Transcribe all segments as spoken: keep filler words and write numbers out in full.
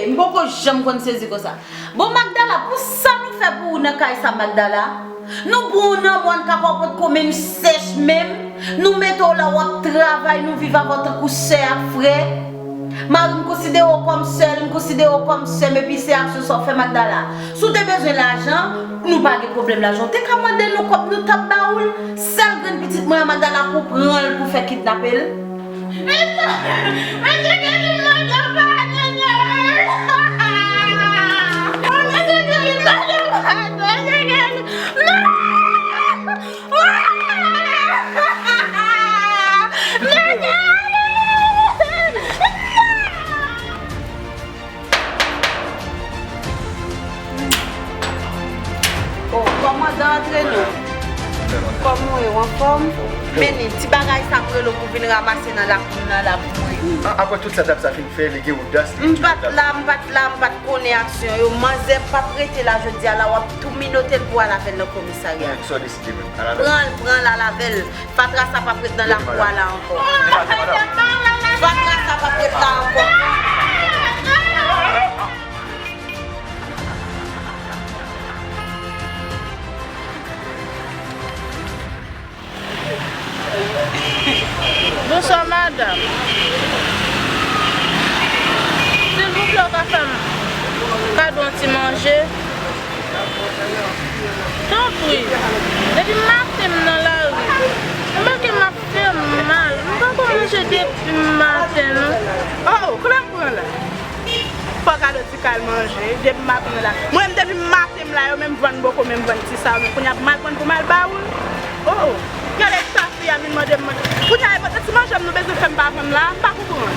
M poko janm konn sezi konsa. Bon, Magdala, pou sa nou fè pou ou nan kay sa, Magdala? Nou pran w nan mòn, kaka w potko menm sèch menm. Nou mete w la, w ap travay, nou viv avè w tankou sè ak frè. Mari m konsidere w kòm sè l, m konsidere w kòm sè m, epi se aksyon sa w fè, Magdala. Si w te bezwen lajan, nou pa gen pwoblèm lajan. W te ka mande nou kòb, nou t ap ba ou l. Sèl grenn pitit mwen an, Magdala, pou pran l, pou fè kidnape l. Oh, kòmandan, antre non. Kòman w ye, w anfòm? Mennen ti bagay sa m rele w pou vin ranmase nan lakou m nan la pou mwen. A- Apre tout sa dam sa fin fè, li gen odas li M pa t la, m pa t la, m pa t konnen aksyon yo. Manzè p ap rete la jodi a la, w ap tou minote l pou al avè l nan komisarya. Sa w deside menm? Al avè l. Pran l, pran l, al avè l. Fatra sa p ap ret nan lakou a la ankò. Fatra sa p ap ret la ankò. Bonswa, madanm. Silvouplè, w ka fè m kado yon ti manje? Tanpri. Depi maten m nan lari, m pa gen m ap fè m mal. M pa ko manje depi maten, non. Oh, oh, kote m pran la? Fò kado ti kal manje, depi maten m la. Mwen menm depi maten m la, yo menm vann boko, menm vann ti sa, men kounye a pou m al pran pou m al ba ou l. Oh, oh. Gade sa fi a vin mande m manje. Kounye a, e pote ti manje m nou bezwen fè m pa vann la, m pa konprann.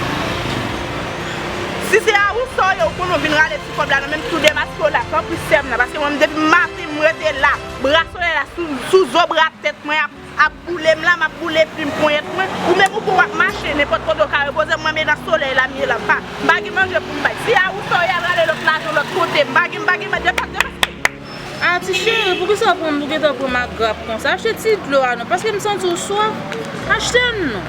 Si se a ou sa w ye, ou konnen w vin rale ti kòb la nan men m tou demaske w la, tanpri sè m nan, paske mwen menm depi maten m rete la, bra solèy la sou, sou zo bra tèt mwen ap, ap boule m la, m ap boule plim ponyèt mwen, ou menm ou gon w ap mache, nenpòt kote w ka repoze m, mwen men nan solèy la m ye la, m pa, m pa gen manje pou m bay. Si a ou sa w ye, al rale lòt lajan lòt kote, m pa gen, m pa gen manje, pa gen. A ti cheri, poukisa w pran m, ou gentan pran m ak grap konsa? Achte ti dlo a non, paske m santi w swaf. Achte l non.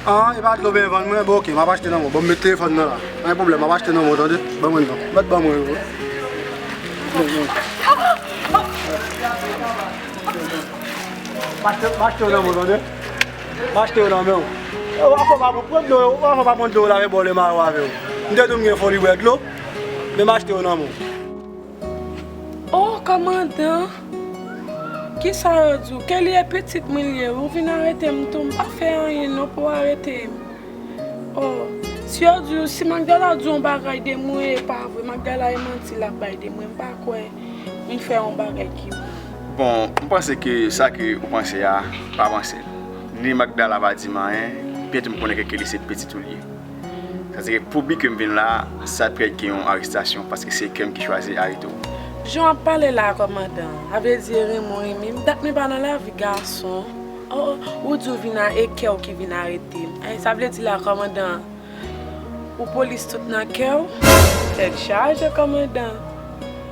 Ah, e pa dlo w vin vann mwen? Bon, oke, m ap achte nan men w. Bon, m met telefòn nan la. Pa gen pwoblèm, m ap achte nan men w, tande? Ban mwen non. Mèt ban mwen yo. Bon, bon. M achte, m achte yo nan men w, tande? M achte yo nan men w. Ou pa fò pa pran dlo, ou pa fò pa pran dlo, lave bò, lave mayo avè w. M te di w m gen foli bwè dlo, men m achte yo nan men w. Oh, kòmandan! Kisa yo di w? Ke li e pitit mwen li ye? Ou vin arete m tou, m pa fè anyen non pou w arete m. Oh, si yo di w, si Magdala di w yon bagay de mwen, e pa vre. Magdala e manti l ap bay de mwen, m pa kwè. Vin fè yon bagay ki bon. Bon, m panse ke sa ke ou panse a, pa panse l. Ni Magdala pa di m anyen, byentou m konnen ke Kelly se pitit ou l ye. Sa se pou bi ke m vin la, sa trè gen yon arestasyon, paske se kè m ki chwazi arete w. Jan w ap pale la, kòmandan, sa vle di renmen w renmen m, dat mwen pa nan lavi gason. Oh, oh, ou di w vin a, e kè w ki vin arete m. Ay, sa vle di la, kòmandan, ou polis tout nan kè w? Tèt chaje, kòmandan.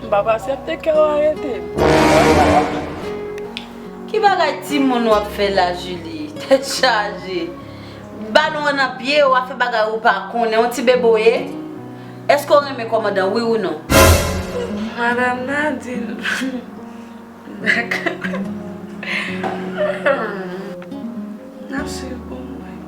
M p ap aksepte kè w arete m. Ki bagay timoun w ap fè la, Julie? Tèt chaje. Balon an nan pye, w ap fè bagay ou pa konnen. Yon ti bebe w ye? Èske w renmen kòmandan, wi ou non? Madanm Nadine. N ap swiv pou mwen.